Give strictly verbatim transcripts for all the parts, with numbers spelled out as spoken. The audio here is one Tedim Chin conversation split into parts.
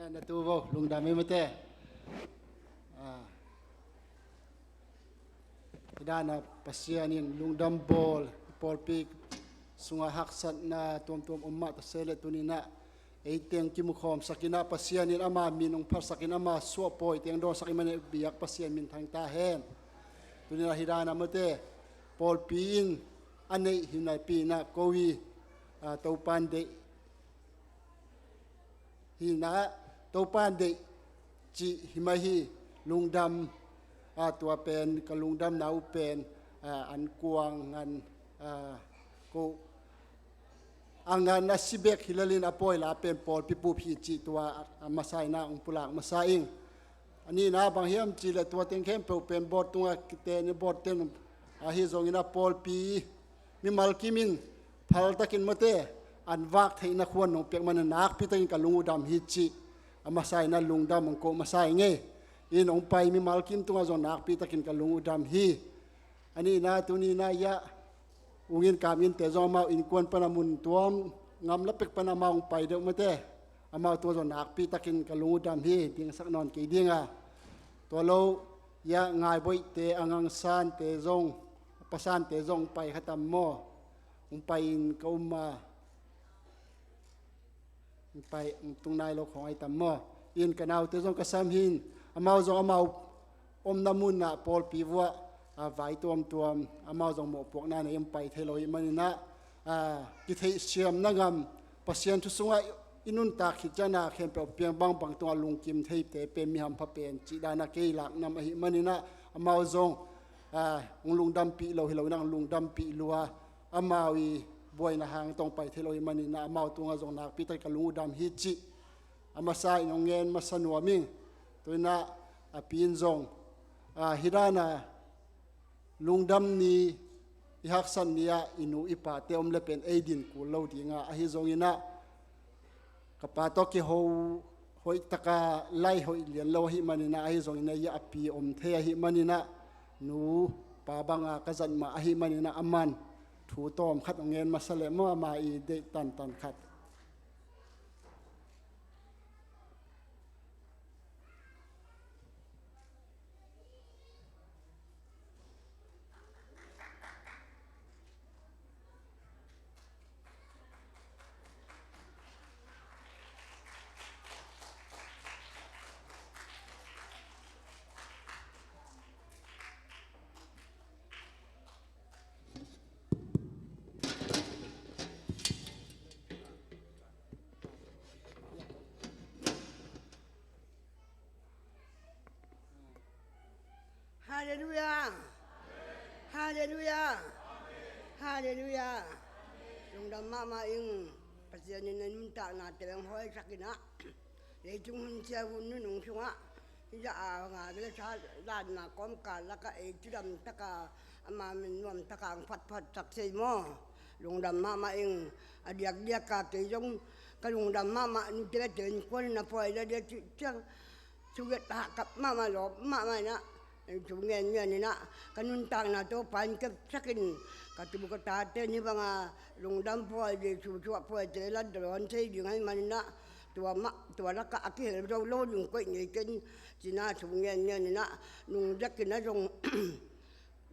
Na tu vo, lungdam ei mate. Ah, hi dan a Pasian in lungdam bawl, pawlpi sungah haksatna tuamtuam om mah ta se leh tuni-in ah ei teng kimukhawmsak in ah Pasian in ama min hong phatsak in ama suahpawi teng dawnsak i hih manin biak Pasian minthang ta hen. Tuni-in ah hi dan a mate, pawlpi in a neih hi napi-in ah ko hi, ah, Topa'n deih hi-in ah, Topa'n deih cih hi mah hi. Lungdam, ah, tua pen ka lungdamna uh pen, ah, an kuang ngan, ah, ko a ngan a si bek hi lel in a pawi la pen pawlpi pup hi cih tua a masa in ah hong pulak masa ing. A nihna bang hiam cih leh tua teng khempeuh pen board tungah kiten, board ten ahi zongin ah pawlpi mimal kim in phaltakin mate an vak theihna khuan nong piak manin nakpi takin ka lung uh dam hi cih a masa in ah lungdam hong ko masa ing ei. In hong pai mimal kim tungah zong nakpi takin ka lung uh dam hi. A nihna tuni-in ah hiah ung in kam innte zong amau innkuan pan a mun tuam gamla pek pan amau hong pai deuh mate. Amau tungah zong nakpi takin ka lung uh dam hi, dingsak nawn kei ding a. Tua lo hiah Ngaiboihte, a ngangsante zong, a pasante zong hong pai kha tam maw? Hong pai in ka um a, hong pai, hong tung nai lo khawng ahi tam maw? In ka naute zong ka sam hi in, amau zong amau omna munah pawlpi vuah, ah, vai tuamtuam, amau zong mawhpuakna nei, hong pai thei lo i hih manin ah, ah, kitheihsiamna gam, Pasian thu sungah i nuntak khit ciangin ah khempeuh piang bangbang tungah lungkim theite pen mi hampha pen cih dan a kei lak nam ahih manin ah amau zong, ah, hong lungdampih lo hi lo in ah hong lungdampih lua, amau i buaina hang tawh hong pai thei lo i hih manin ah amau tungah zong nakpi takin ka lung uh dam hi cih a masa in hong ngen masa nuam ing. Tua in ah a pi in zong, ah, hi dan a lungdam ni, i haksat ni-ah i nu i pate om le pen ei din kul lo ding a, ahi zongin ah ka pa tawh kiho hoih taka lai hoih lian lo ahih manin ah, ahi zongin ah hiah a pi om thei ahih manin ah nu pa banga ka zat mah ahih manin ah aman thu tawm khat hong ngen masa leh maw, ama i deih tantan khat. Halleluiah. Halleluiah. Halleluiah. Lungdam mahmah ing. Pasian in a nuntakna teng hong hawisak in ah, leitung hun sia hun nunung sungah hi zah a ngak le sa, latna kawmkal lakah ei cidam taka ama min nuam taka hong phatphatsak thei maw? Lungdam mahmah ing. A diakdiak a kei zong ka lungdam mahmah, nute le te innkuan in a pawi la dia cih ciang, suget hahkap mahmah, lawp mahmah in ah, thu ngen ngen in ah ka nuntakna Topa in kepsak in, ka tu ka tate ni banga lungdam pawi, Jesu suah pawite la dawn thei ding ahih manin ah, tua mah, tua lakah a kihel zo lo ding koih ngei ken, ci-in ah thu ngen ngen in ah, nungzak in ah zong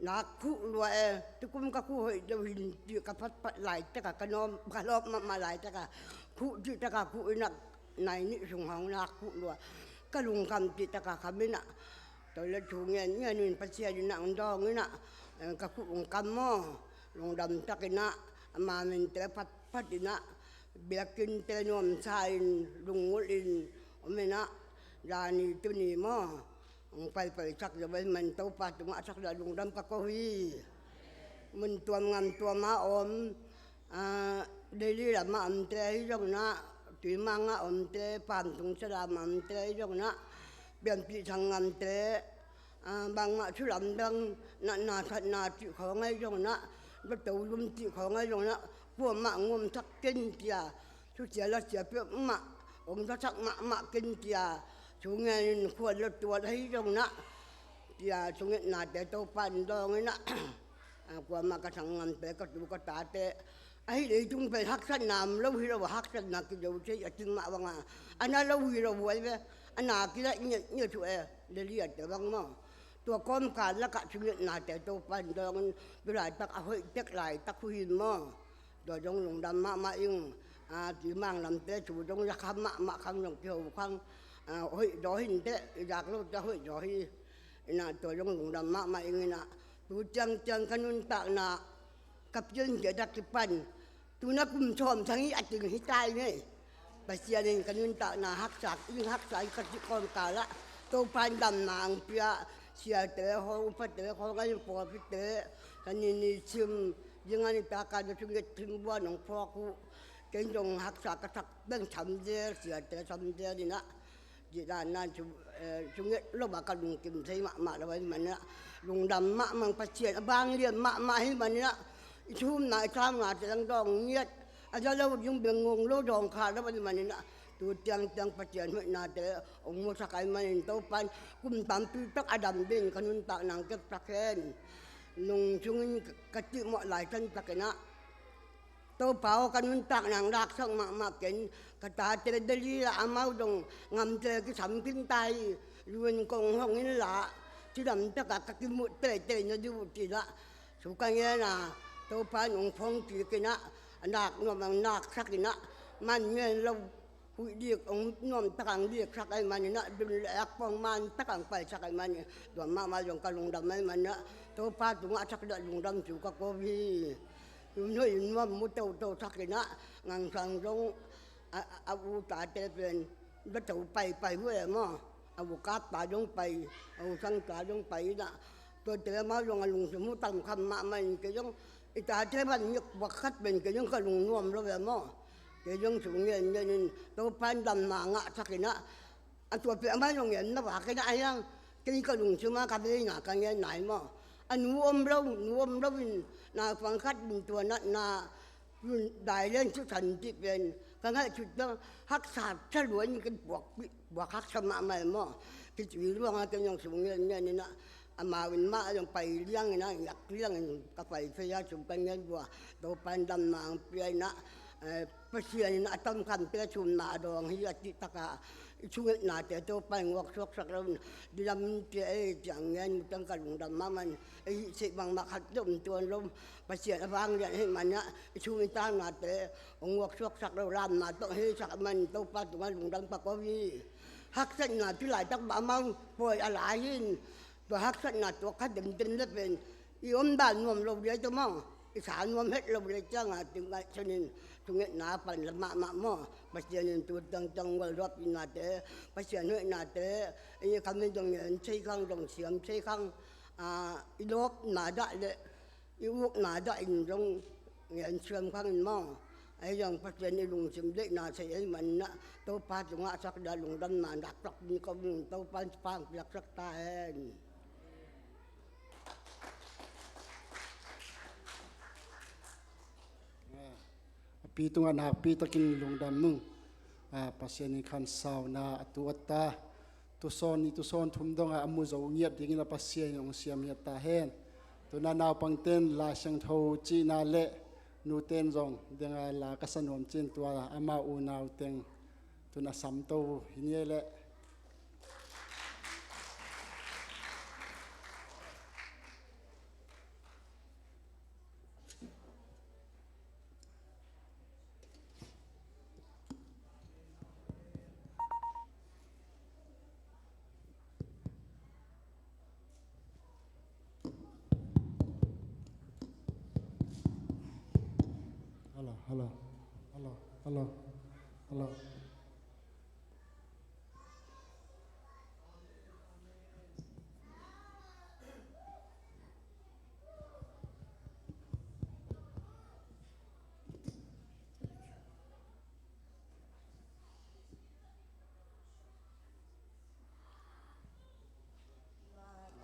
nak khuh lua e, tukum ka khuh hoih lo hi in cih ka phatphat laitak a, ka nuam, ka lawp mahmah laitak a, khuh cih tak a khuh in ah, nai nih sung hong nak khuh lua. Ka lungkham cih tak a kham in ah, tua le thu ngen ngen in Pasian in ah hong dawng in ah, eh, ka khuh hong kam maw? Lungdam tak in ah, ama minte phatphat in ah, biakinnte nuamsa in, lunggulh in om in ah, zani tuni maw, hong paipaisak zo ahih man Topa tungah sak leh lungdam ka ko hi. Mun tuam gam tuam a om, ah, Delhi lam a omte ahi zongin ah, Tuimang a omte, Pamtung Salam a omte ahi zongin ah, Pianpih sanggamte, ah, bangmah thu lamdang, natna thatna cih khawng ahi zongin ah, Tua To Lum cih khawng ahi zongin ah, kuamah hong omsak ken ci-a, thusia lasia peuhmah hong zasak mahmah ken ci-a, thu ngen in khual lo tuat ahi zongin ah, ci-a thungetnate Topa in dawng in ah, ah, kuamah ka sanggamte, ka tu ka tate, Ahi leitung pen haksatna om lo hi lo a, haksatna kizo thei a, tingmah banga a na lo hi lo huai ve. A na kila ngiat ngiat uh e, Delhi a te bang maw. Tua kawmkal lakah thungetnate Topan dawngin, tu laitak a hoih tek laitak uh hi maw. Tua zong lungdam mahmah ing. A, Timang lamte thu zong za kha mahmah, khang zong kiho khang. A, hoih zaw hi inteh, i zak lote hoih zaw hi. Inah tua zong lungdam mahmah ing inah, tu ciangciang ka nuntakna ka piankhia dak kipan, tu na kum sawm sang hi a ting hi tai ngei. Pasian in ka nuntakna haksa ing, haksa ing ka cih kawmkalah Topan damna ang pia, siate hong, upate hong, a ing pawlpite, ka nini sim, zingan i taka da sungit sim buan hong phawk uh. Ken zong haksa ka sak beng samzel, siate samzel inah. Dih dan nan su, eh, sunget lo a ka lungkim thei mahmah lo ahih maninah, lungdam mahmah ing. Pasian a vanglian mahmah ahih maninah, i thumna i thaunate lang dawng ngiat, a za lo ding beng ngong lo dawng kha lo ahih maninah, tu tiangtiang Pasian hoihnate hong musak ahih manin Topan kum tampi tak a dam dingin ka nuntakna ang kepsak hen. Nung sungin ka cihmawh lai santakinah, Topa aw, ka nuntakna ang laksak mahmah ken, ka tate Delhi ah amau dong ngamte kisam khin ta hi, U N kong hong inla, cidam takah ka kimuh teitei na dih uh ci lah, su ka ngen a, Topa in hong phong kik inah, a nak nuam ang laksak inah, man ngen lo, huih dik hong nuam tak ang diksak ahih maninah, dun le ak pong man tak ang paisak ahih manin, tua mahmah zong ka lungdam ahih maninah, Topa tungah sak dah lungdam thu ka ko hi. Hun hoih nuam mu toto sak inah, Ngangsang zong a, a, a u tate pen da to paipai uh e maw. A u Kap ta zong pai, a u Sang ta zong pai inah, tuate amau zong a lungsim uh tamkham mahmah in, kei zong i tate van nik buak khat pen kei zong ka lungnuam lo e maw. Kei zong thu ngen ngen in Topan damna ngahsak inah, a tua pen amah zong ngen na vak inah, a hiang kei ka lungsim a ka veina ka ngen nai maw. A nu om lo, nu om lo in, naupang khat in tua natna, dailen sisan cih pen ka ngaihsut lo, haksa thaluan in ken buak, buak haksa mahmah e maw. Kicui luang a ken zong su ngen ngen inah, amau in mah zong pai liang inah, ngiak liang in ka pai thei a, su ka ngen bua, Topan damna ang pia inah, eh, Pasian in a tamkhamte a thumna a dawng hi a cih takah, i thungetnate Topa in hong suaksak lo in, dilam in pia ei ciang ngen mu teng ka lungdam mahmah in, ei hih seh bangmah khat zong om tuan lo, Pasian a vanglian ahih maninah, i thum i tangnate hong hong suaksak lo, lamna tawh heisak ahih manin Topa tungah lungdam ka ko hi. Haksatna tu laitak mah amau pawi a lai hi in, tua haksatna tua kha demdem le pen i omdan nuam lo ding a, tua maw, i sa nuam het lo ding a ciangah, tu ngaihsun in, thungetna a pan la mahmah maw. Pasian in tu tangtang gualzawhpihnate, Pasian hoihnate, i khamin zong ngen thei khang, zong siam thei khang, a, i lawpna dah le i ukna dah in zong ngen siam khang in maw. Ahi zong Pasian i lungsim deihna thei ahih maninah, Topa tungah sak dah lungdamna nakpiak ding ko in, Topa in thupha hong piaksak ta hen. A pi tungah nakpi takin lungdam ung. A, Pasian in khansauna a tuat ta. Tusawn nih, tusawn thum dongah a mu zo ngiat dingin a Pasian in hong siam ngiat ta hen. Tuna naupangten Lai Siangtho cihna le nuten zong denga la ka sa nuam cin tua amau unau teng tuna samto hi ni leh. Hello, hello, hello, hello, hello.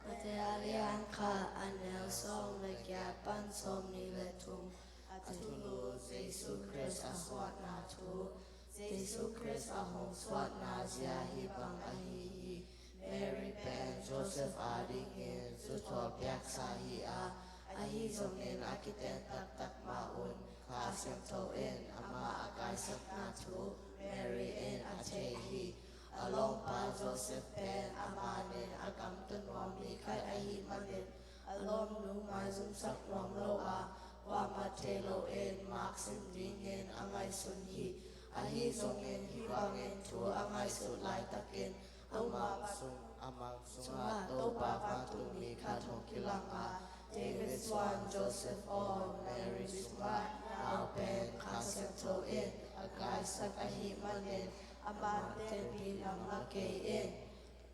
Mate a lian khat, a neu sawm le giat pan sawmnih le thum. A thulu, Jesu Khrist a suahna thu. Jesu Khrist a hong suahna zia hih bang ahi hi. Mary pen Joseph adingin zu thawl piaksa hi a, ahi zongin a kiten taktak mah un Kha Siangtho in amah a kaisakna thu Mary in a thei hi. A lawmpa Joseph pen amah nen a gamta nuam mi khat ahih manin a lawmnu maizumsak nuam lo a, kuamah thei loin mak sim dingin a ngaihsun hi. Ahi zongin hih bangin thu a ngaihsut laitakin a mang sung, a mang sungah Topa vantungmi khat hong kilang a, David suan Joseph aw, Mary sungah nau pen Kha Siangtho in a kaisak ahih manin amah tenpih lam ngah kei in.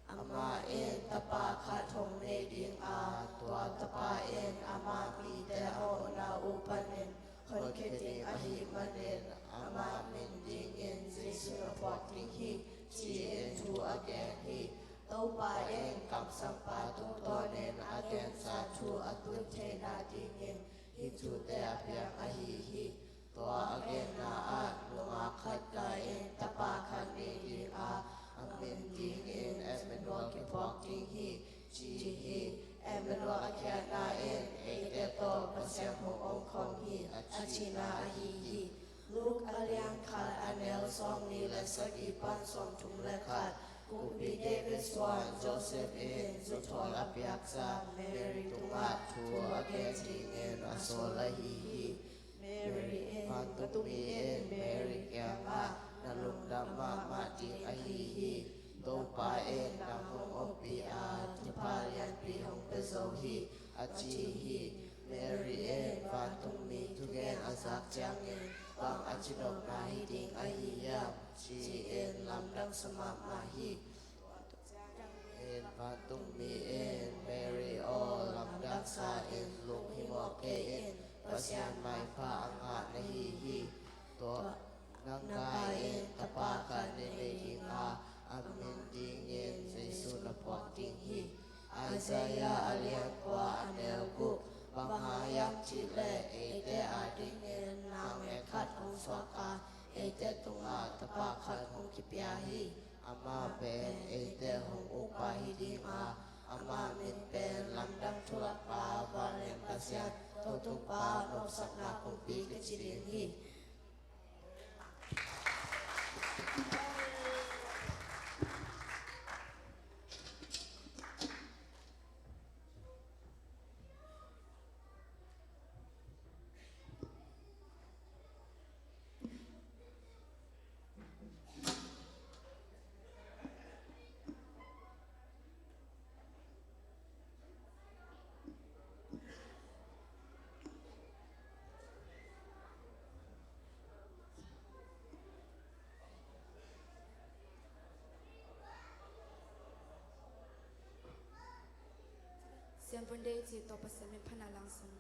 Amah in tapa khat hong nei ding a, tua tapa in amah mite a mawhna uh panin honkhia ding ahih manin amah min dingin Jesu na phuak ding hi, ci-in thu a gen hi. Topa in kamsangpa tungtawnin a gensa thu a tun theihna dingin hih thute a piang ahi hi. Tua a genna ah nungak khat gai in tapa khat nei ding a, a min dingin Emmanuel kiphuak ding hi, ci hi. Emmanuel a khiatna in eite tawh Pasian hong omkhawm hi, a cihna ahi hi. Luke a lian khat a neu sawmnih le sagih pan sawmthum le khat. Kumpi David suan Joseph in zuthawl a piaksa Mary tungah thu a gen dingin a sawl ahi hi. Mary in, vantungmi in Mary kiangah na lungdam mahmah ding ahi hi. Topa in nang hong ompih a, thupha lianpi hong pia zo hi, a ci hi. Mary in vantungmi thugen a zak ciangin bang a ci nopna hi ding ahi hiam, ci-in lamdang sa mahmah hi. In vantungmi in Mary aw, lamdang sa in, lunghimawh kei in, Pasian maipha a ngah na hi hi. Tua nang gai in tapa khat na nei ding a, a min dingin Jesu na phuak ding hi. Isaiah a lian kua a neu guk, bang hang hiam cih leh eite adingin nau ngen khat hong suak a, eite tungah tapa khat hong kipia hi. Amah pen eite hong ukpa hi ding a, amah min pen Lamdang Thulakpa, Vanleng Pasian, Totupa, Nopsakna Kumpi kici ding hi. Sian Bun Dei ci Topa Sian min phan a langsung.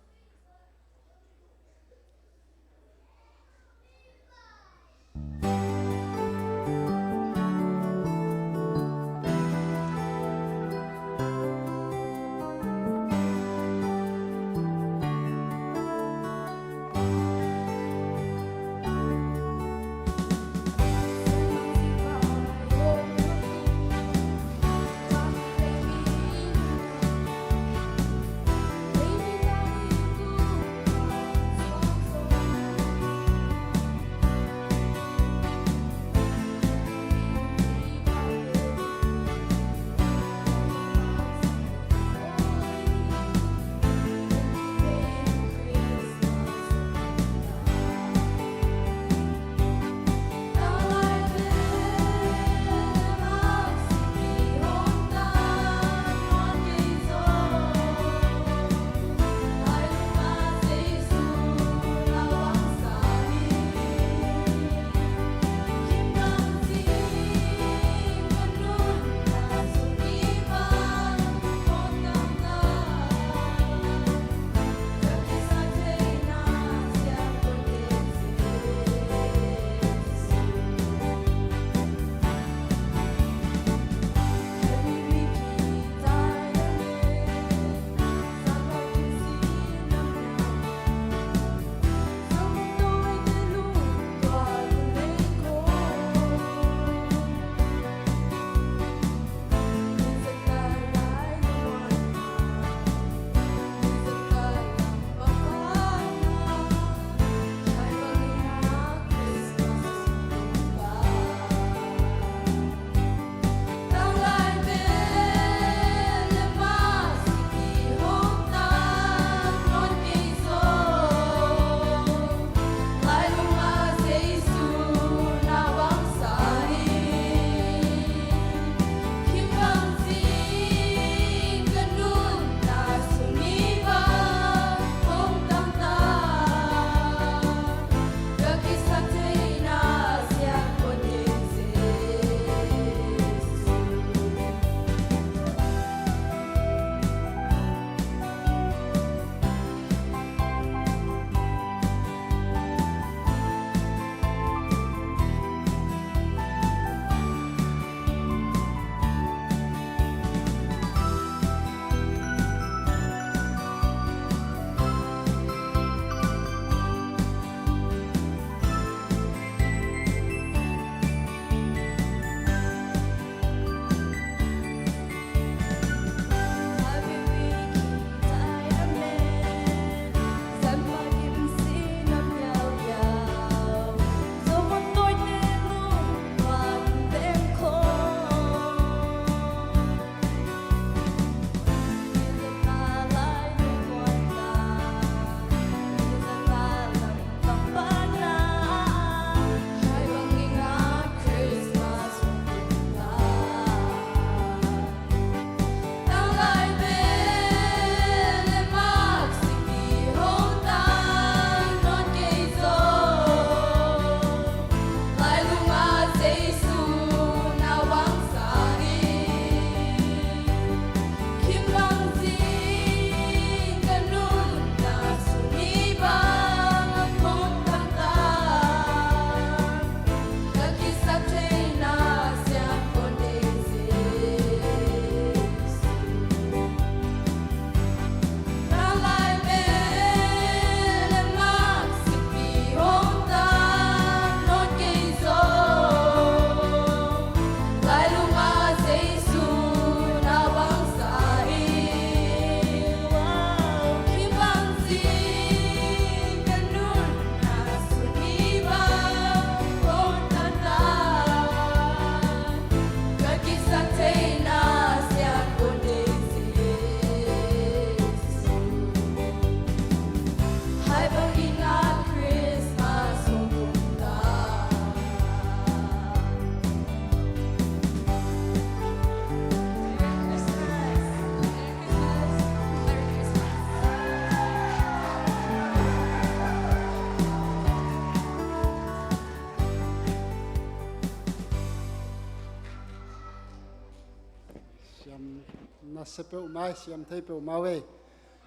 A sia peuhmah, siam thei peuhmah uh ei.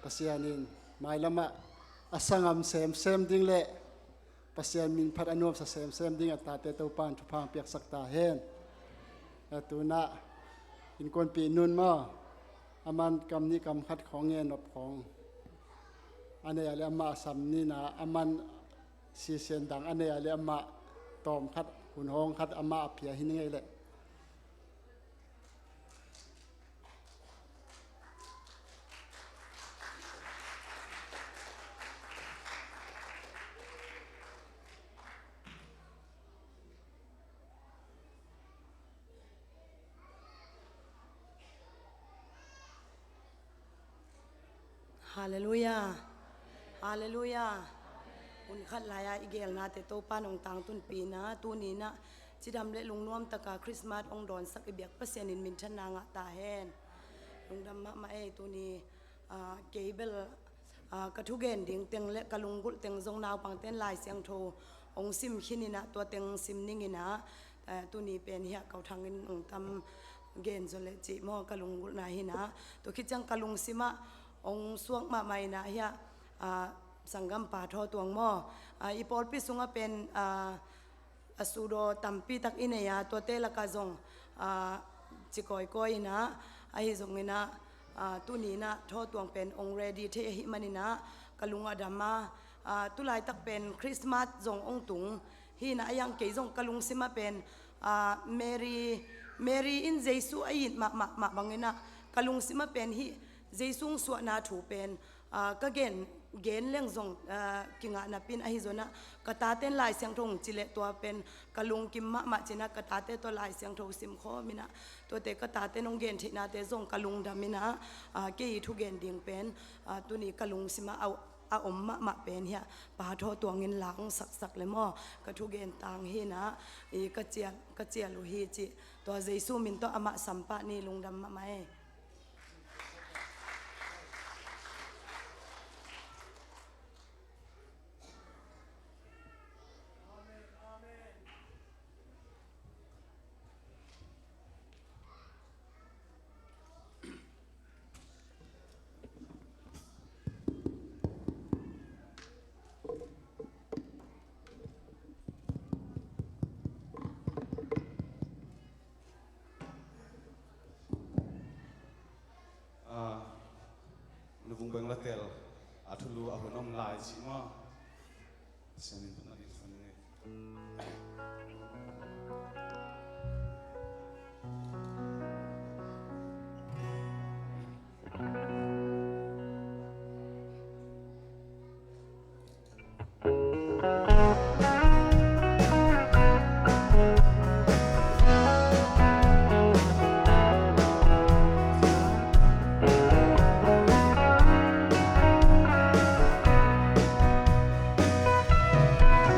Pasian in mailamah a sanggam semsem ding le Pasian min phat a nuamsa semsem ding a tate Topan thupha piaksak ta hen. A tunah innkuanpih nun maw, aman kam nih kam khat khawng ngen nop khawng a nei a le amah a sam nina, aman sisian dang a nei a le amah tawm khat, hun hawng khat amah a phia hi ning ei leh. Halleluiah. Halleluiah. Hun khat lai-a i gelnate Topan hong tangtunpih in ah, tuni in ah cidam le lungnuam taka Christmas hong dawnsak i biak Pasian in minthanna ngah ta hen. Lungdam mahmah ei. Tuni, ah, kei bel, ah, ka thugen ding teng le ka lunggulh teng zong naupangte'n Lai Siangtho hong sim khin in ah, tua teng sim ning in ah, eh, tuni pen hiah Kau Thang in hong tam gen zaw leh cih maw, ka lunggulhna hi in ah. Tua khit ciang ka lungsim ah hong suak mahmah in ah hiah, ah, sanggampa Thaw Tuang maw, ah, i pawlpi sungah pen, ah, a sudaw tampi tak i nei a, tuate lakah zong, ah, ci kawikawi in ah, ahi zongin ah, ah, tuni in ah Thaw Tuang pen hong ready thei ahih manin ah ka lung a dam a, ah, tulaitak pen Christmas zong hong tung hi in ah, a hiang kei zong ka lungsim ah pen, ah, Mary, Mary in Jesu a it mahmah mah bangin ah ka lungsim ah pen hih Jesu hong suahna thu pen, ah, ka gen, gen leng zong, ah, kingah napi in, ahi zongin ah ka tate'n Lai Siangtho hong ci leh tua pen ka lungkim mahmah ci in ah, ka tate tawh Lai Siangtho sim khawm in ah, tuate ka tate'n hong gen theihnate zong ka lungdam in ah, ah, kei i thugen ding pen, ah, tuni ka lungsim ah a, a om mahmah pen hiah Pa Thaw Tuang in la hong saksak leh maw, ka thugen tang hi in ah, i ka cial, ka cial uh hi cih, tua Jesu min tawh amah sam pah ni. Lungdam mahmah ei. Ah, nu Vung Beng Latel a thulu a hun om lai cih maw. Sianin hun a ding fan nge.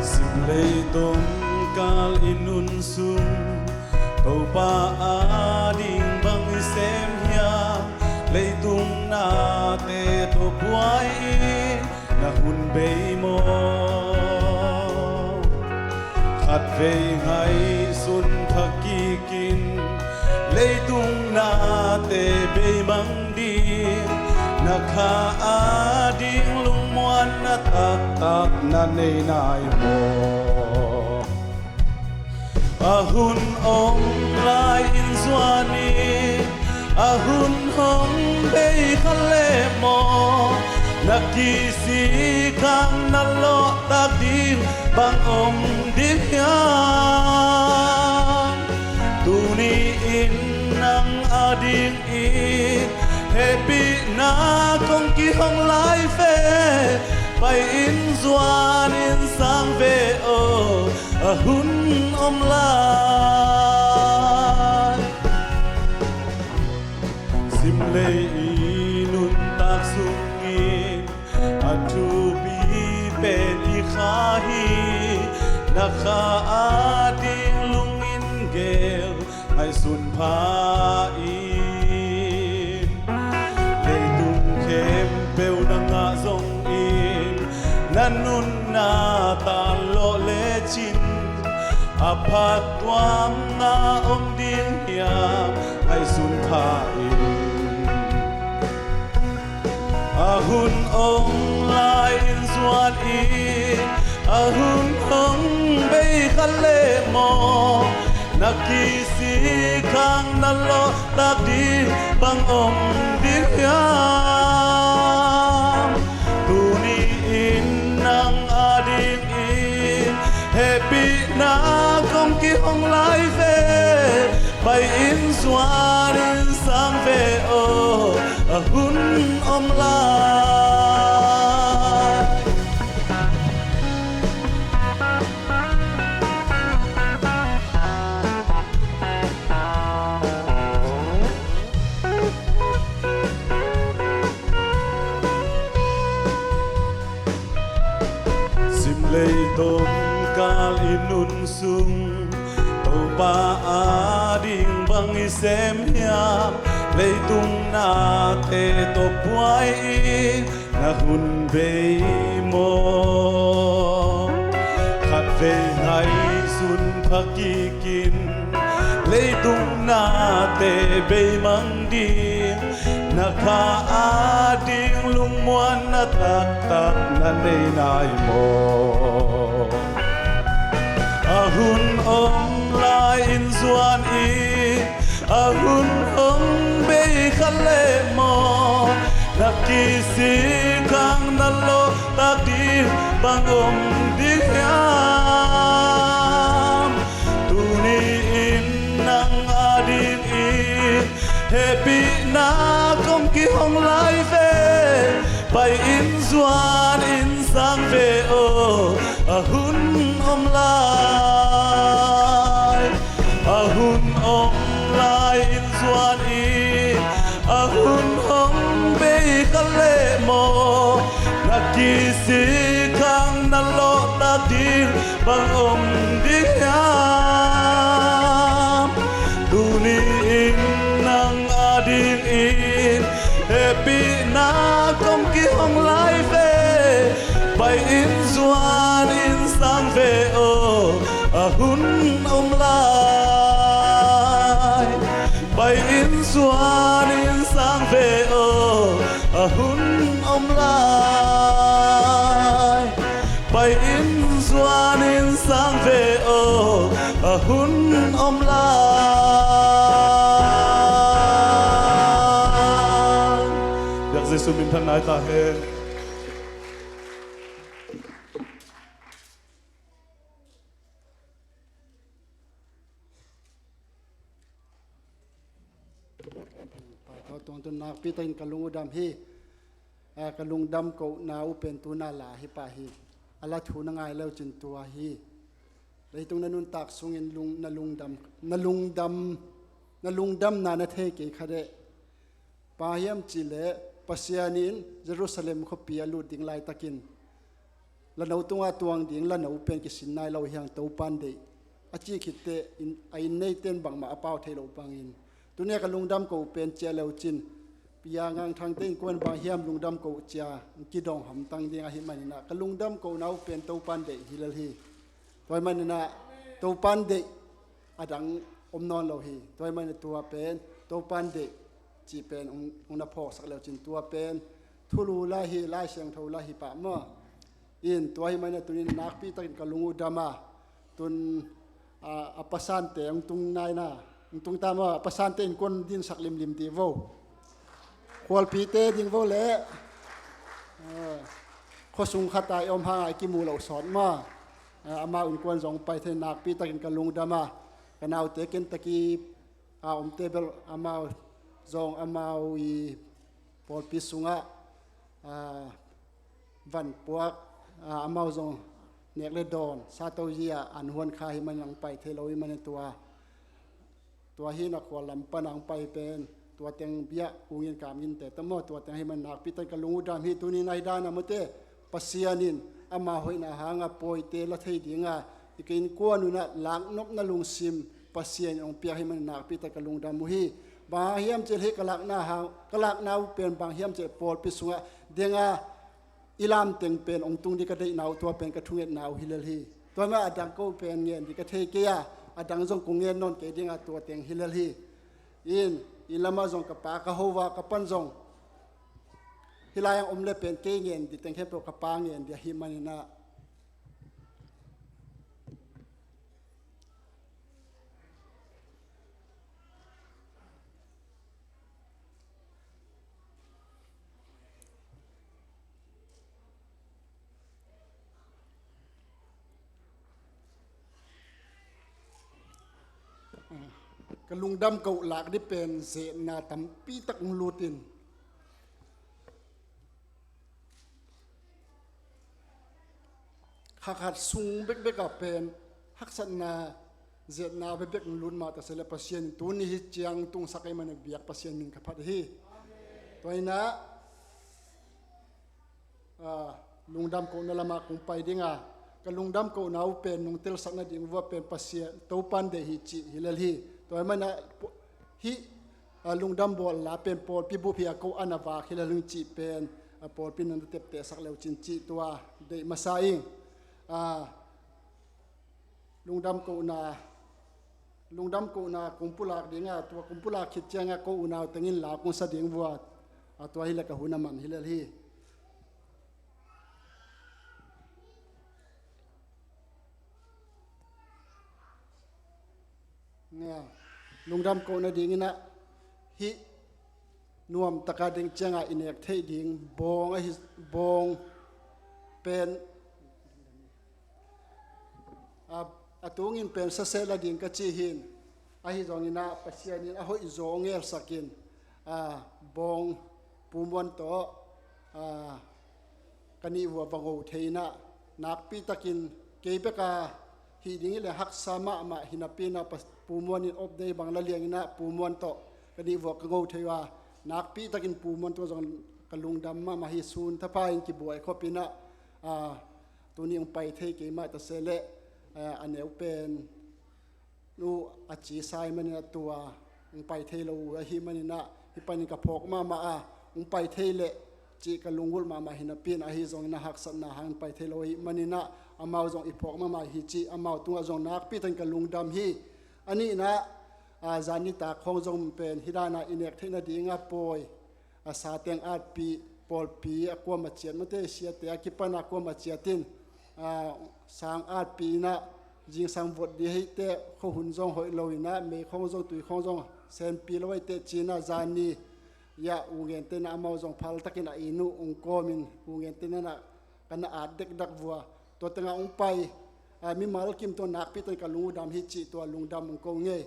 Zim leitung kal i nun sung, Topa ading bang i sem hiam? Leitung nate tawh buai in na hun bei maw? Khatvei ngaihsun thak kikin, leitung nate beimang ding, na kha ading lungmuanna taktak na nei nai maw? A hun om lai-in zuan in, a hun hong bei kha leh maw, na kisik hang na lawhtak ding bang om ding hiam? Tuni-in nang ading in hehpihna kong kihong lai ve, pai-in zuan in sang ve aw, a hun om lai. Zimlei i nuntak sungin a thupi pen i kha hi, na kha ading lungin gel ngaihsun pha in. Leitung khempeuh na ngah zongin, na nunna tan lawh lecin, a phattuamna om ding hiam ngaihsun pha in. A hun om lai in zuan in, a hun hong bei kha leh maw, na kisik khang na lawhtak ding bang om ding hiam? Tuni in nang a dingin hehpihna kong kihong lai ve. Pai in zuan in sang ve aw, a hun om lai. Simlei dongkal i nun sung, Topa ading bang i sem hiam? Leitung nate tawh buai in na hun bei maw? Khatvei ngaihsun pha kikin, leitung nate bei mang ding, na kha ading lungmuanna taktak na nei nai maw? A hun om lai in zuan in, a hun hong bei kha leh maw, na kisik khang na lawhtak ding bang om ding hiam? Tuni in nang adingin hehpihna kong kihong lai ve. Pai in zuan in sang ve aw, a hun om lai. A hun om lai in zuan in, a hun hong bei kha leh maw, na kisik khang na lawhtak ding bang om ding hiam? Tuni in nang adingin hehpihna kong kihong lai ve. Pai in zuan in sang ve aw, a hun om lai. Pai in zuan in sang ve aw, a hun om lai. Pai in zuan in sang ve aw, a hun om lai. Biak Jesu min thang nai ta hen. Pai tawh tuang tun nakpi takin ka lung uh dam hi. A, ka lungdam kohna uh pen tuna la hi pah hi. A la thu na ngai leu cin tua hi. Leitung na nuntak sungin lung, na lungdam, na lungdam, na lungdamna na thei kei kha deh. Bang hiam cih leh Pasian in Jerusalem khuapi a lut ding laitakin lano tungah tuang ding lano pen kisin nai lo hi hang, Topan deih a cih khit teh in, a inn neite in bangmah a pau thei loh bangin. Tuni a ka lungdam ko uh pen ciah leu cin, Pi A Ngang Thangte innkuan bang hiam lungdam ko uh cia kidong hamtang ding ahih manin ah, ka lungdam kohna uh pen Topan deih hi lel hi. Tua ahih manin ah Topan deih a dang om nawn lo hi. Tua ahih manin tua pen Topan deih cih pen hong, hong na phawksak leu cin, tua pen thulu la hi, Lai Siangtho la hi pah maw. In tua ahih manin ah tunin nakpi takin ka lung uh dam a, tun, a, a pasante hong tung nai na, hong tung ta maw, a pasante innkuan dinsak limlim dih vo. Khualpite ding vo leh, a, khuasung khat a i om hang a i kimu loh sawt maw. A, amau innkuan zong pai thei nakpi takin ka lungdam a, ka naute Kentucky a omte bel amau zong amau i pawlpi sungah, a, van puak, a, amau zong nek le dawn, sato zi ah an huan kha hi manin hong pai thei lo hi manin tua, tua hi na khual lam pan hong pai pen, tua teng biak ungin kamginte ta maw, tua teng hi manin nakpi takin ka lung uh dam hi. Tunin ahi dan a mawte, Pasian in ama hoihna hanga pawite la thei dinga i ka innkuan un ah laknopna lungsim Pasian in hong piak hi manin nakpi takin ka lungdam uh hi. Bang hang hiam cih leh ka lakna hang, ka lakna uh pen bang hiam cih leh pawlpi sungah denga i lamteng pen hong tung ding ka deihna uh, tua pen ka thungetna uh hi lel hi. Tua mah a dang ko pen ngen ding ka thei kei a, a dang zong kong ngen nawn kei dinga tua teng hi lel hi. In, inn lamah zong ka pa ka ho a, ka pan zong Hih lai-ah om le pen kei ngen ding teng khempeuh ka Pa ngen ding ahih manin ah, ka lungdam koh lak ding pen zehna tampi tak hong lut in, kha khat sung bekbek ah pen haksatna, zehna bekbek hong lut mah ta se leh Pasian in tuni hih ciang tungsak ahih manin biak Pasian min ka phat hi. Tua hi-in ah, aa, lungdam kohna lamah kong pai ding a, ka lungdam kohna uh pen nong telsak nading uh ah pen Pasian Topa'n deih hi cih hi lel hi. Tua ahih manin ah hih, aa, lungdam bawl la pen pawlpi bup hi a, ko an a vak hi lel hi cih pen, aa, pawlpi in na teptehsak le uh cin cih tua deih masa ing. Aa, lungdam kohna, lungdam kohna kong pulak ding a, tua kong pulak khit ciangah ko unau teng in la kong sa ding uh a, a tua hi leh ka hun a man hi lel hi. Nga, lungdam kohna ding in ah hih nuam taka ding ciangah i nek theih ding bawng ahi, bawng pen, a, a tungin pen saseh la ding ka ci hi. Ahi zongin ah Pasian in a hoih zaw hong ngelsak in, a, bawng Pu Muan tawh, a, ka nih uh ah va ngo thei in ah, nakpi takin kei bek a hih ding hi leh haksa mahmah hi napi in ah, Pu Muan in off day bang la liang in ah Pu Muan tawh ka nih uh ah ka ngo thei uh a, nakpi takin Pu Muan tungah zong ka lungdam mahmah hi. Sun thapha in kibuai khop in ah, aa, tuni hong pai thei kei mah ta se leh, aa, a neu pen nu a ci sa ahih manin ah tua hong pai thei lo uh ahih manin ah, hih panin ka phawk mahmah a, hong pai thei leh cih ka lungulh mahmah hi napi in, ahi zongin ah haksatna hangin pai thei lo ahih manin ah amau zong i phawk mahmah hi cih amau tungah zong nakpi takin ka lungdam hi. A nihna, aa, zan nitak khawng zong pen hih dan a i nek theih nading a pawi, a, sa teng atpih, pawlpi a kuamah ciat mate, siate a kipan a kuamah ciat in, a, sang atpih in ah, zingsang vot ding hi teh, khuahun zong hoih lo in ah, mei khawng zong, tui khawng zong senpi lo hi teh ci in ah, zani ah U Ngente in ah amau zong phal takin a inn uh hong kawm in, U Ngente in ah ka na at dekdek uh a, tua tengah hong pai, a, mimal kim tawh nakpi takin ka lung uh dam hi cih tua lungdam hong ko ing ei.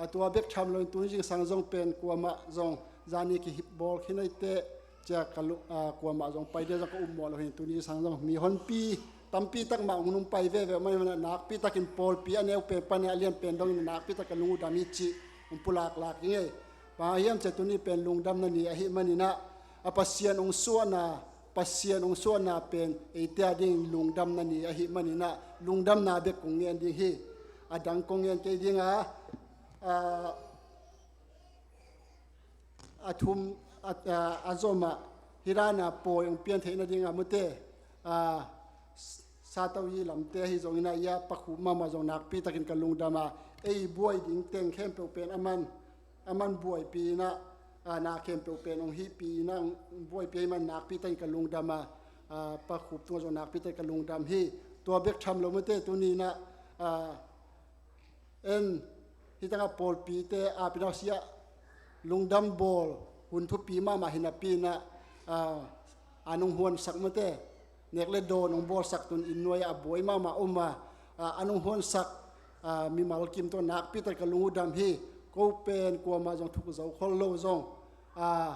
A, tua bek tham loin tuni zingsang zong pen kuamah zong zani kihip bawl khin hi teh, ci a ka lu-, a, kuamah zong pai ding zong ka upmawh lo hi. Tuni zingsang zong mihonpi tampi tak mah hong nung pai veve ahih manin ah nakpi takin pawlpi a neu pen pan a lian pen dongin nakpi tak ka lung uh dam hi cih hong pulak lak ing ei. Bang hang hiam cih leh tuni pen lungdamna ni ahih manin ah, a, Pasian hong suahna, Pasian hong suahna pen eite a dingin lungdamna ni ahih manin ah, lungdamna bek kong ngen ding hi. A dang kong ngen kei ding a, a, a thum, a, a, a zom ah, hih dan a pawi hong pian theih nading a mate, a, s-, satawi lamte ahi zongin ah, i a pakhup mahmah zong nakpi takin ka lungdam a, ei buai ding teng khempeuh pen aman, aman buaipih in ah, a, na khempeuh pen hong hihpih in ah, hong buaipih ahih manin nakpi takin ka lungdam a, a, pakhup tungah zong nakpi takin ka lungdam hi. Tua bek tham lo mate, tuni in ah, a, en, hih tengah pawlpite a, pinausia lungdam bawl hun thupi mahmah hi napi in ah, a, an hong huansak mate, nek le dawn hong bawlsak, tun inn nuai ah a buai mahmah om a, a, an hong huansak, a, mimal kim tawh nakpi takin ka lung uh dam hi. Ko pen kuamah zong thuk zo khol lo zong, a,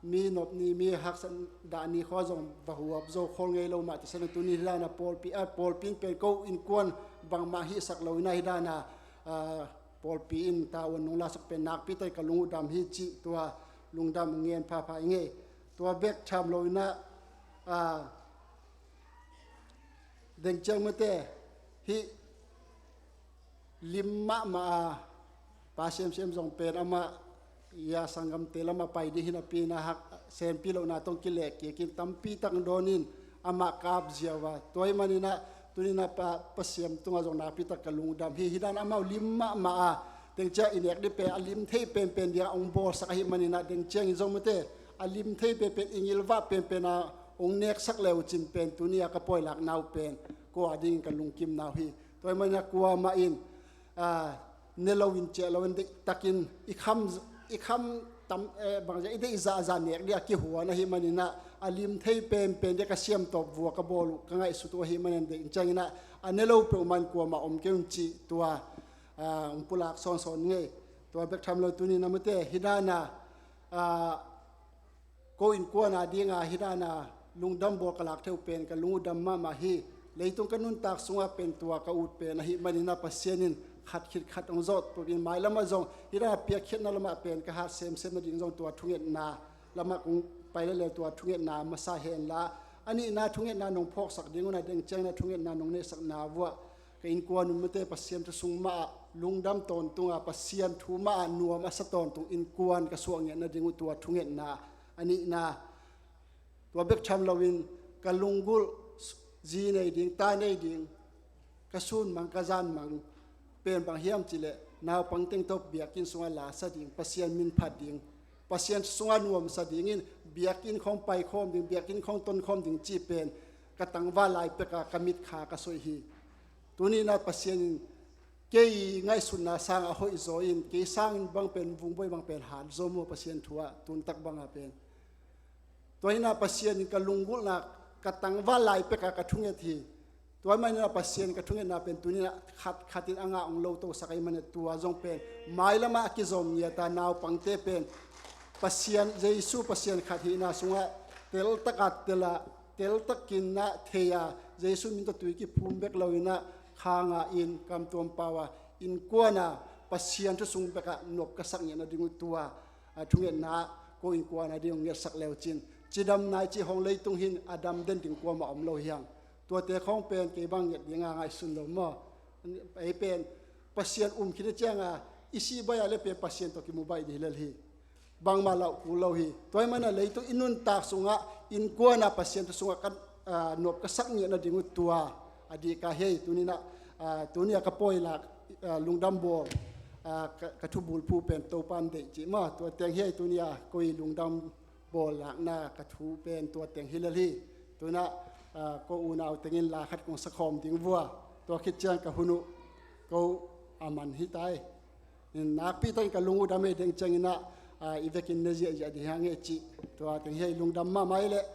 mi nop ni, mi haksat dah ni khawng zong va huap zo khol ngei lo mah ta se leh, tuni hih dan a pawlpi, a, pawlpi in pen ko innkuan bangmah hihsak lo in ah, hih dan a, a, pawlpi in tavuan nong lasak pen nakpi takin ka lung uh dam hi cih tua lungdam ngen phapha ing ei. Tua bek tham lo in ah, a, deng ciang mate, hih lim mahmah a, Pa Siamsiam zong pen amah, i a sanggamte lamah pai ding hi napi in ah, hak senpi lohna tawh kilehkik in tampi tak dawn in amah kap ziau a. Tua ahih manin ah tuni in ah Pa, Pa Siam tungah zong nakpi tak ka lung uh dam hi. Hih dan amau lim mahmah a, deng ciang i nek ding pen a lim thei penpen ding a hong bawlsak ahih manin ah, deng ciangin zong mate, a lim thei penpen, i ngilvah penpen a hong neksak le uh cin pen tuni a ka pawi lakna uh pen kua dingin ka lungkimna uh hi. Tua ahih manin a kuamah in, ah, ne lo in ciah lo in deihtakin i kham, i kham tam, eh, bangzah i deih zahzah nek ding a kihuan ahih manin ah a lim thei penpen ding ka siamtawp vua ka bawl uh ka ngaihsut uh ahih manin deih in ciangin ah a ne lo peuhmah in kuamah om kei un cih tua, ah, hong pulak sawnsawn ngei. Tua bek tham lo tuni na mate hi dan a, ah, ko innkuan a dinga hi dan a lungdam bawl ka lak thei uh pen ka lung uh dam mahmah hi. Leitung ka nuntak sungah pen tua ka ut pen ahih manin ah Pasian in khat khit khat hong zawh tukin mailamah zong hi dan a piakkhiatna lamah pen ka hat semsem nading zong tua thungetna lamah kong pai lel leh tua thungetna masa hen la, a nihna thungetna nong phawksak ding un a deng ciangin a thungetna nong neihsakna vuah ka innkuan un mate Pasian thu sung mah ah lungdam tawntung a Pasian thu mah ah nuam a sa tawntung innkuan ka suah ngiat nading uh tua thungetna a nihna. Tua bek tham loin ka lunggulh zi nei ding, ta nei ding, ka sun mang, ka zan mang pen bang hiam cihleh naupang teng tawh biakinn sungah lasa ding, Pasian min phat ding, Pasian sungah nuamsa dingin biakinn khawng paikhawm ding, biakinn khawng tonkhawm ding cih pen ka tangval lai peka ka mitkha ka soih hi. Tuni-in ah Pasian in kei ngaihsutna sangah hoih zaw in, kei sangin bang pen vungbawi bang pen hat zaw maw Pasian thu ah tuntak bangah pen. Tua hi-in ah Pasian in ka lunggulhna ka tangval lai peka ka thunget hi. Tua hi manin ah Pasian ka thungetna pen tuni-in ah khat khatin a ngah hong lotosak ahih manin tua zong pen mailamah a kizom ngiat a naupangte pen Pasian, Jesu Pasian khat hihna sungah teltak a tel a, teltakin ah thei a, Jesu min tawh tui kiphum bek loin ah khang a, inn kamtuam pau a, innkuan a Pasian thu sung bekah nop ka sak ngiat nading uh tua a thungetna ah ko innkuan a ding hong ngetsak le uh cin, cidam nai cih hong leitung hi-in a dam den ding kuamah om lo hi hang. Tuate khawng pen kei bang nget ding a ngaihsun lo maw? Ei pen Pasian um khin a ciang a i sih baih a leh pen Pasian tawh kimu baih ding hi lel hi. Bangmah lauh kul lo hi. Tua hi manin ah leitung i nuntak sungah innkuan a Pasian thu sungah ka, ah, nop ka sak ngiat nading uh tua a dik a hi. Tuni-in ah, ah, tuni a ka pawi lak, ah, lungdam bawl, ah, ka, ka thubulphuh pen Topa'n deih cih maw, tua teng hi. Tuni a ko i lungdam bawl lakna ka thu pen tua teng hi lel hi. Tuni-in ah, ah, ko unau tengin la khat kong sakhawm ding vua, tua khit ciang ka hun uh ko a man hi tai. Nakpi takin ka lung uh dam ei deng ciangin ah, ah, i vekin ne ziahziah ding hi hang e cih tua teng hi. Lungdam mahmah ei leh.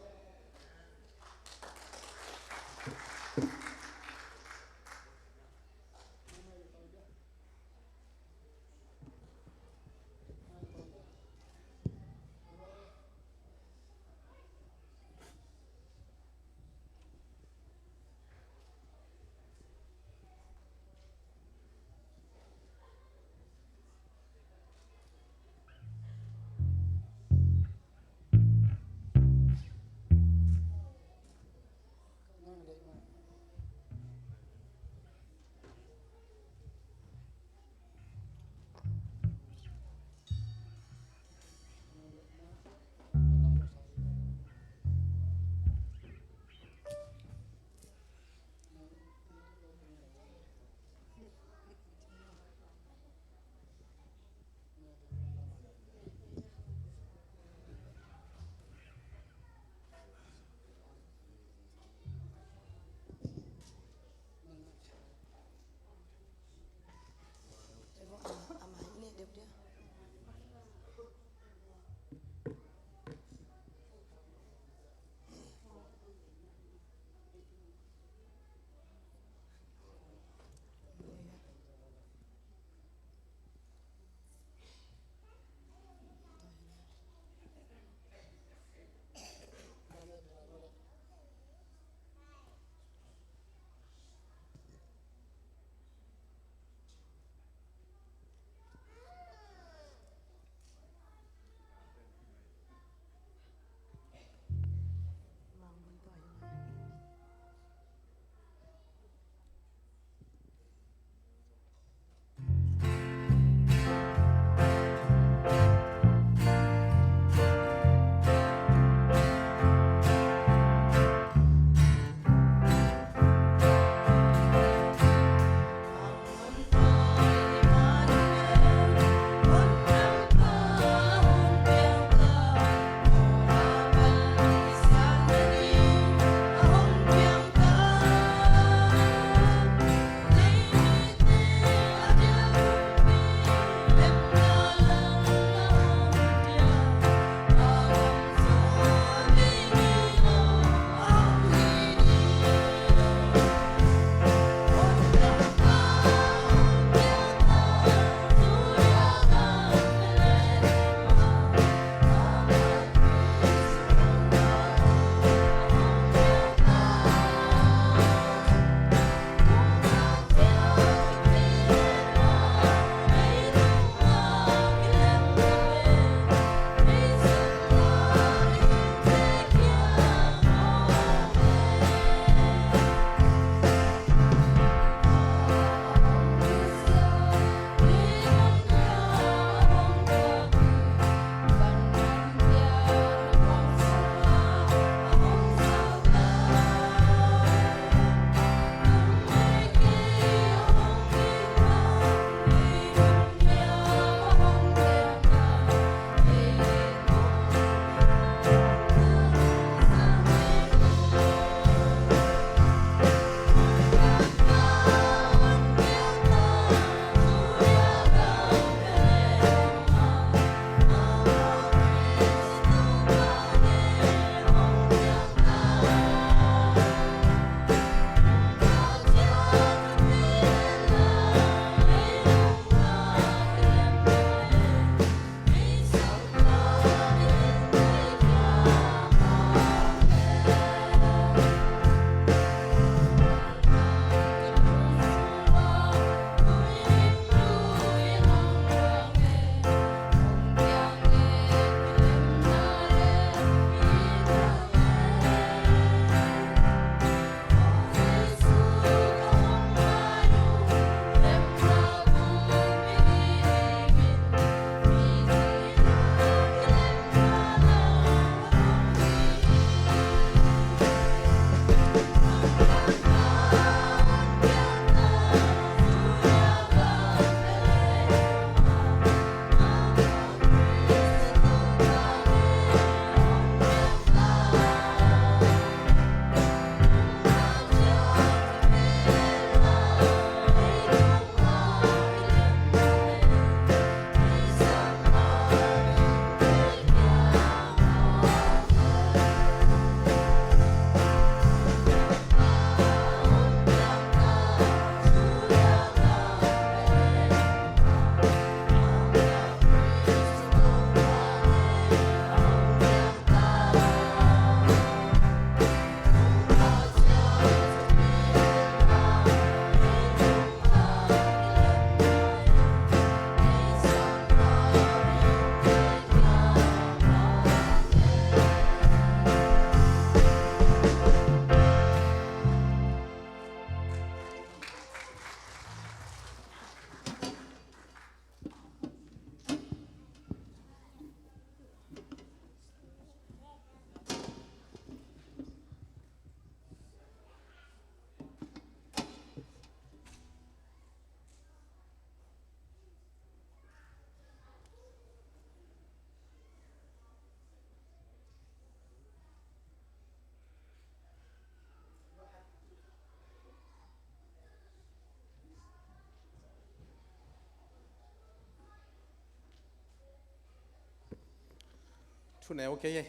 Thuneu kei ei.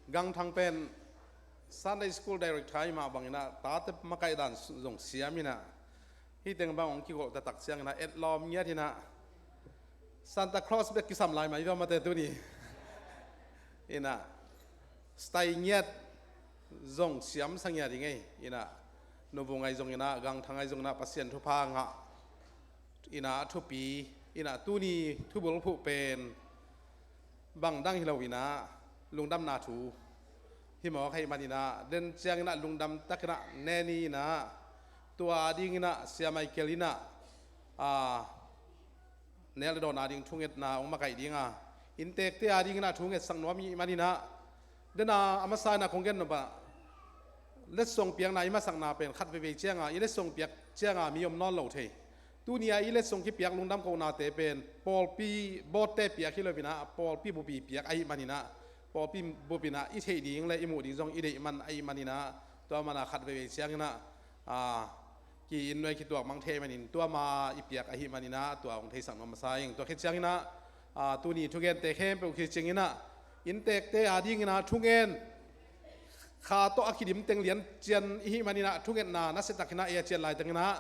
Gangthang pen Sunday School Director i mah bangin ah, tate makaih dan zong siam in ah, hih teng bang hong kikolh taktak ciangin ah, etlawm ngiat in ah, Santa Claus bek kisam lai mah hi, tua mate tuni in ah, style ngiat zong siamsa ngiat ding ei. In ah, Nu Vung ahi zongin ah, Gangthang ahi zongin ah, Pasian thupha ngah in ah, thupi in ah, tuni thubulphuh pen bang dang hi lo in ah, lungdamna thu hi mawk ahih manin ah, den ciangin ah lungdam takin ah ne ni in ah, tua dingin ah Sia Michael in ah, a, nel le dawn ading thungetna hong makaih ding a, inntekte adingin ah thu ngetsak nuam i hih manin ah, den a, a masa in ah kong gen nop ah, letsong piakna i masakna pen khat veivei ciang a, i letsong piak ciang a mi om nawn lo thei. Tuni a i letsong kipiak lungdam kohnate pen pawlpi bawtte piak hi lo in ah, pawlpi bupi piak ahih manin ah, pawlpi bup in ah i theih ding le i muh ding zong i deih man ahih manin ah, tua man a khat veivei ciangin ah, a, ki-inn nuai kituak mang thei ahih manin, tua ma i piak ahih manin ah, tua hong theisak nuam masa ing. Tua khit ciangin ah, a, tuni thugente khempeuh khit ciangin ah, inntekte adingin ah thungen kha tawh a kidim teng lian cian i hih manin ah, thungetna nasia takin ah ei a cian laitakin ah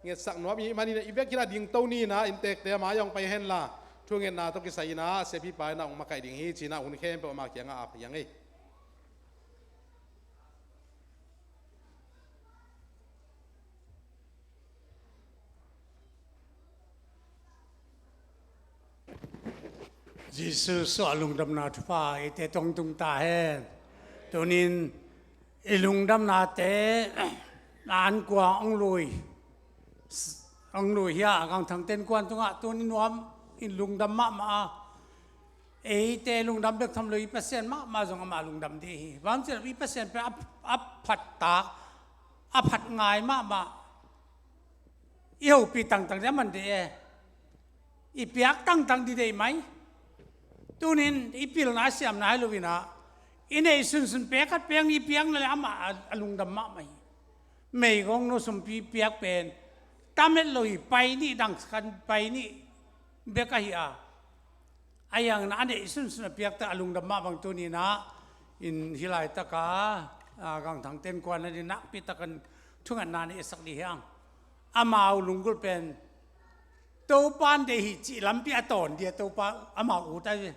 ngetsak nuam i hih manin ah, i vekin ah dingto ni in ah, inntekte a mai ah hong pai hen la, thungetna tawh kisai in ah Siapipa in ah hong makaih ding hi ci in ah, hun khempeuh ama kiangah ap hi ing ei. Jesu suah lungdamna thupha eite tawh hong tung ta hen. Tunin i lungdamnate, na ankuang hong lui, hong lui hi a, Gangthang tenkuan tungah tuni nuam in lungdam mahmah a, eite lungdam bek tham lo, i Pasian mahmah zong amah lungdam dih hi. Bang ci leh i Pasian pen a, a phat tak, a phat ngai mahmah. I hopih tangtang dih a man dih e. I piak tangtang dih deih mai. Tunin i pilna a siamna hi lo in ah, i neih sunsun pek khat pek nih i piakna le amah a, a lungdam mahmah hi. Meigong nu sumpi piak pen tam het lo hi, pai nih, dang khat pai nih bek ahi a. Ahi hangin a neih sunsun a piakte a lungdam mah bang tuni in ah, in hih laitaka, a, Gangthang tenkuan a ding nakpi takin thungetna neihsak dih hi hang. Amau lunggulh pen Topa in deih hi cih lampi a tawn dih a, Topa amau ut ahi ve.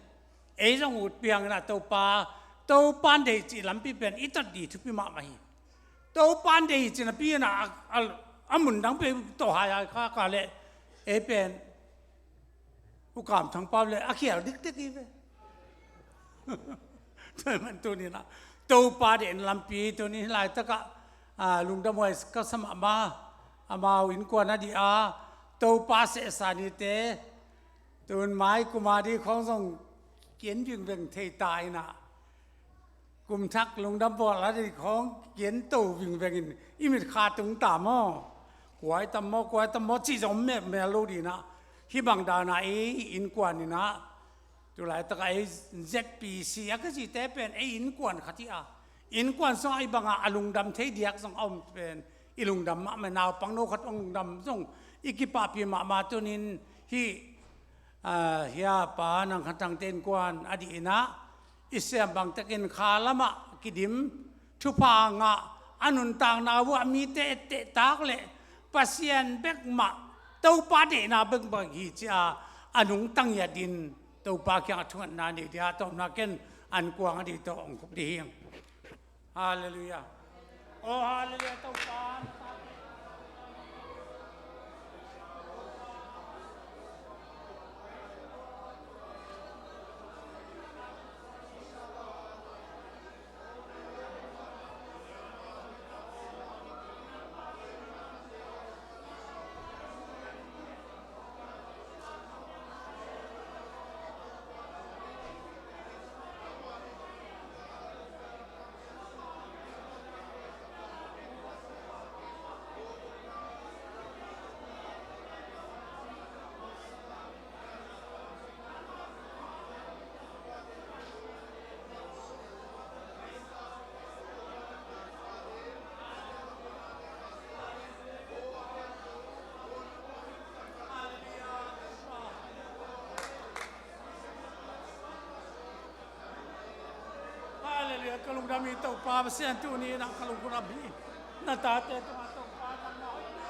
Ei zong utpih hangin ah Topa, Topa in deih hi cih lampi pen i tot dih thupi mahmah hi. Topa in deih hi cih napi in ah, a, a, a mun dang pen tawh hai hai kha kha leh ei pen U Kam Thang Pau le a khial dikdik hi ve. Tua man tuni in ah Topa deihna lampi tuni hih laitakah, a, lungdamhuai ka sa mahmah. Amau innkuan a dih a, Topa sehsa nite, tun mai kum a dih khawng zong ki-en vingveng thei ta in ah, kum thak lungdam bawl a dih khawng ki-en to vingveng in i mitkha tung ta maw? Kua i tam maw, kua i tam maw cih zong om mekmel lo dih in ah, hih bang dan a ei innkuan in ah, tu laitakah ei Z P C a kicite pen ei innkuan khat hi a, innkuan sungah hih bangah a lungdam thei diak zong a om pen i lungdam mahmah. Naupang no khat hong lungdam zong i kipahpih mahmah. Tunin hih, a, hia pa Nang Khan Thang tenkuan a dih in ah, i siam bangtakin kha lamah kidim, thupha ngah, a nuntakna vuah mite etteh tak le Pasian bek mah, Topa deihna bek mah hi ci a, a nungta ngiat in Topa kiangah thungetna nei dih a, tawpna ken ankuang a dih tawh hong khuk dih hi. Halleluiah. Oh, halleluiah, Topa. Mi Topa Pasian, tuni-in ah ka lungdam hi. Na tate tungah Topa nangmah hoihna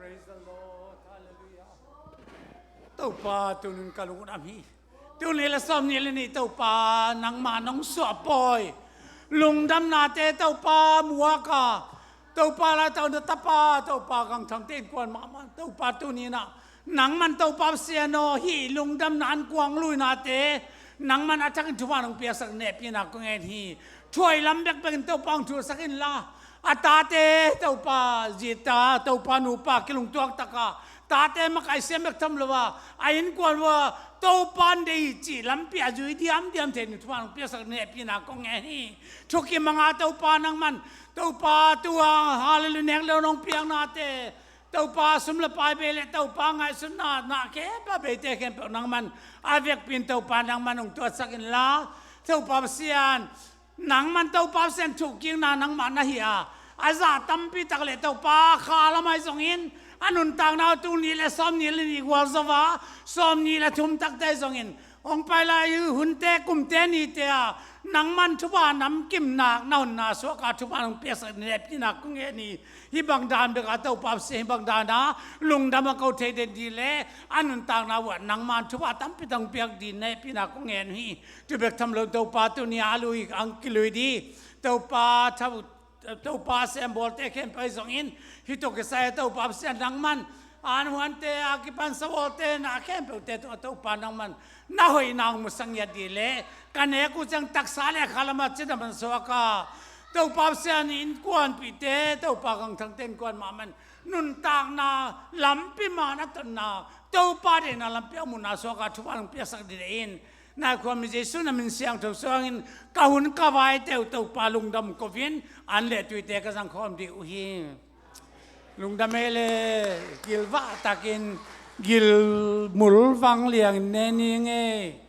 Praise the Lord. Hallelujah. Topa, tuni-in ka lungdam hi. Tul nih le sawmnih le nih Topa, nangmah nong suahpawi lungdamnate Topa muak a, Topa Lai Tau na tapa Topa Gang Thangte innkuan mahmah Topa, tuni-in ah nangman Topa Pasian aw, hih lungdamna an kuang luinate nangman a thakin thupha nong piaksak nehpihna kong ngen hi. Thuai lam bekbekin Topa hong thulsak inla, a tate Topa, zi ta Topa nupa kilungtuak taka tate makaih siam bek tham lo a, a innkuan uh ah Topa deih cih lampi a zui diamdiam thei ding thupha nong piaksak nehpihna kong ngen hi. Thukim a ngah Topa nangman, Topa tua hallelujah nek lo nong piaknate, Topa sum le pai bei le Topa ngaihsutna na khempeuh a beite khempeuh nangman a vekpi-in Topa nangman hong tuatsak inla, Topa Pasian, nangman Topa Pasian thukkikna nangmah na hi a, a zah tampi tak le Topa kha lam ahi zongin a nuntakna uh tul nih le sawmnih le nih gualzo a, sawmnih le thum takte ahi zongin hong pai lai hunte, kumte, nite ah nangman thupha namkim nak na honna suak a thupha nong piaksak nehpihna kong ngen hi. Hih bang dan bek a Topa Pasian, hih bang dan a lungdam a ko thei den ding le a nuntakna uh ah nangman thupha tampi tak hong piak ding nehpihna kong ngen hi. Tu bek tham lo Topa, tuni a lui ang kilui ding Topa, tha Topa, sem bawlte khempeuh ahi zongin, hih tawh kisai a Topa Pasian nangman an huante a kipan sa bawlte na khempeuhte tungah Topa nangman na hoihna hong musak ngiat ding le, ka nek uh ciang taksa le kha lamah cidam hong suak a, Topa Pasian innkuanpihte, Topa Gang Thangte innkuan mahmah in nuntakna lampi mah na totna, Topa deihna lampi a muhna suak a thupha nong piaksak ding in, na khuami Jesu na min siangtho suangin ka hun ka vaite uh Topa lungdam ko-in an le tuite ka zang khawm ding uh hi. Lungdam ei le, gilvah takin gilmul vang liangin ne ning ei.